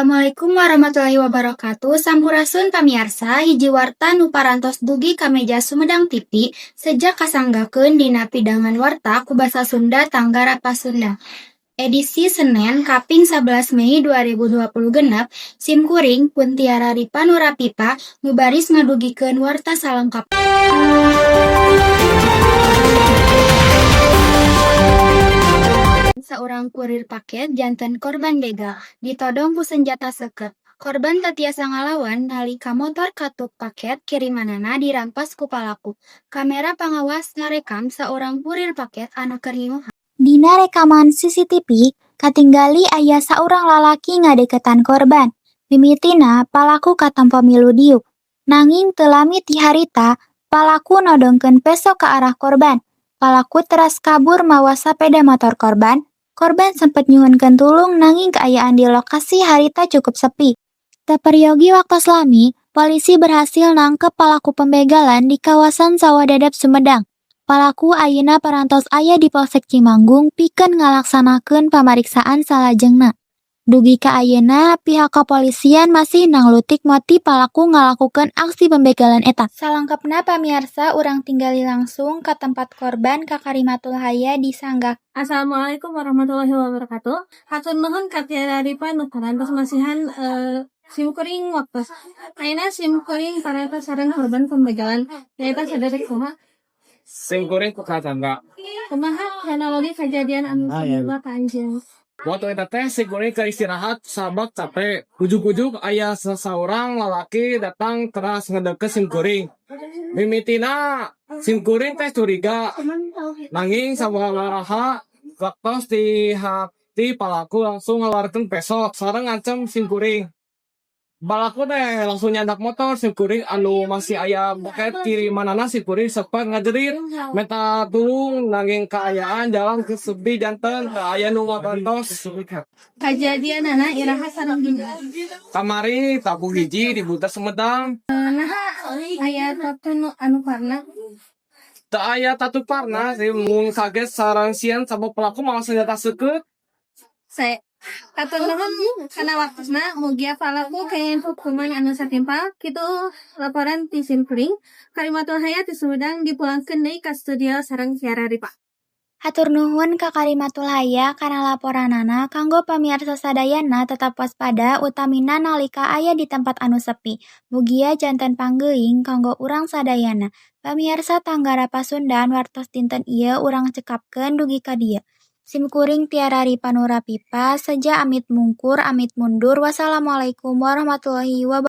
Assalamualaikum warahmatullahi wabarakatuh. Sampurasun, pamiarsa. Hiji warta nu parantos dugi ka meja Sumedang TV seja kasanggakeun dina pidangan warta ku basa Sunda Tanggara Pasundang. Edisi Senen kaping 11 Mei 2026. Sim kuring pun Tiara Ripa Nurapipa nu baris ngadugikeun warta salengkapna. Saurang kurir paket janten korban begal, ditodong ku senjata seukeut. Korban teu tiasa ngalawan nalika motor katuk paket kirimanana dirampas ku palaku. Kamera pangawas ngarekam saurang kurir paket anu keur ngiuhan. Dina rekaman CCTV, katinggali aya saurang lalaki ngadeukeutan korban. Mimitina palaku katempo milu diuk. Nanging teu lami ti harita, palaku nodongkeun peso ka arah korban. Palaku teras kabur mawa sapeda motor korban. Korban sempet nyuhunkeun tulung, nanging kaayaan di lokasi harita cukup sepi. Teu peryogi waktos lami, polisi berhasil nangkep palaku pembegalan di kawasan Sawah Dadap, Sumedang. Palaku ayeuna parantos aya di Polsek Cimanggung pikeun ngalaksanakeun pamariksaan salajengna. Dugi ka ayeuna, pihak kepolisian masih nanglutik motif palaku ngalakukeun aksi pembegalan eta. Salengkapna, pamiarsa, urang tinggali langsung ka tempat korban ka Karimatul Haya disanggakeun. Assalamualaikum warahmatullahi wabarakatuh. Hatur nuhun ka Tiara Ripa nu parantos masihan sim kuring waktos. Ayeuna sim kuring parantos sareng korban pembegalan, nyaeta saderek. Kumaha? Sim kuring Kak. Kumaha kronologi kejadian anu Ah, ya. sumber ka anjeun? Waktu eta teh si kuring keur istirahat sabab capek. Ujug-ujug aya seseorang lalaki datang teras ngedeket sim kuring. Mimitina sim kuring teh curiga. Nanging sabaraha waktos di hati palaku langsung ngeluarkeun peso sareng ngancem sim kuring. Palaku teh langsung nyandak motor sim kuring anu masih aya paket kirimanana. Sim kuring sempat ngajerit minta tulung, nanging kaayaan jalan keur sepi, janten teu aya nu ngabantos. Kajadianana iraha sareng dina? Kamari tabuh 1 di Buta Sumedang. Naha aya tatu nu anu parna? Teu aya tatu parna sih, mung kaget sareng sieun sama pelaku mawa senjata seukeut. Saya hatur nuhun kana waktosna, mugia palaku kenging hukuman anu satimpal. Kitu laporan ti sim kuring, Karimatul Hayat di Sumedang, dipulangkeun deui ka studio sareng Tiara Ripa. Hatur nuhun ka Karimatul Haya kana laporanana. Kanggo pamiarsa sadayana, tetap waspada, utamina nalika aya di tempat anu sepi. Mugia janten panggeuing kanggo urang sadayana. Pamiarsa, Tanggara Pasundan wartos dinten ieu urang cekapkeun dugi ka dieu. Sim kuring Tiara Ripa Nurapipa seja amit mungkur, amit mundur. Wassalamualaikum warahmatullahi wabarakatuh.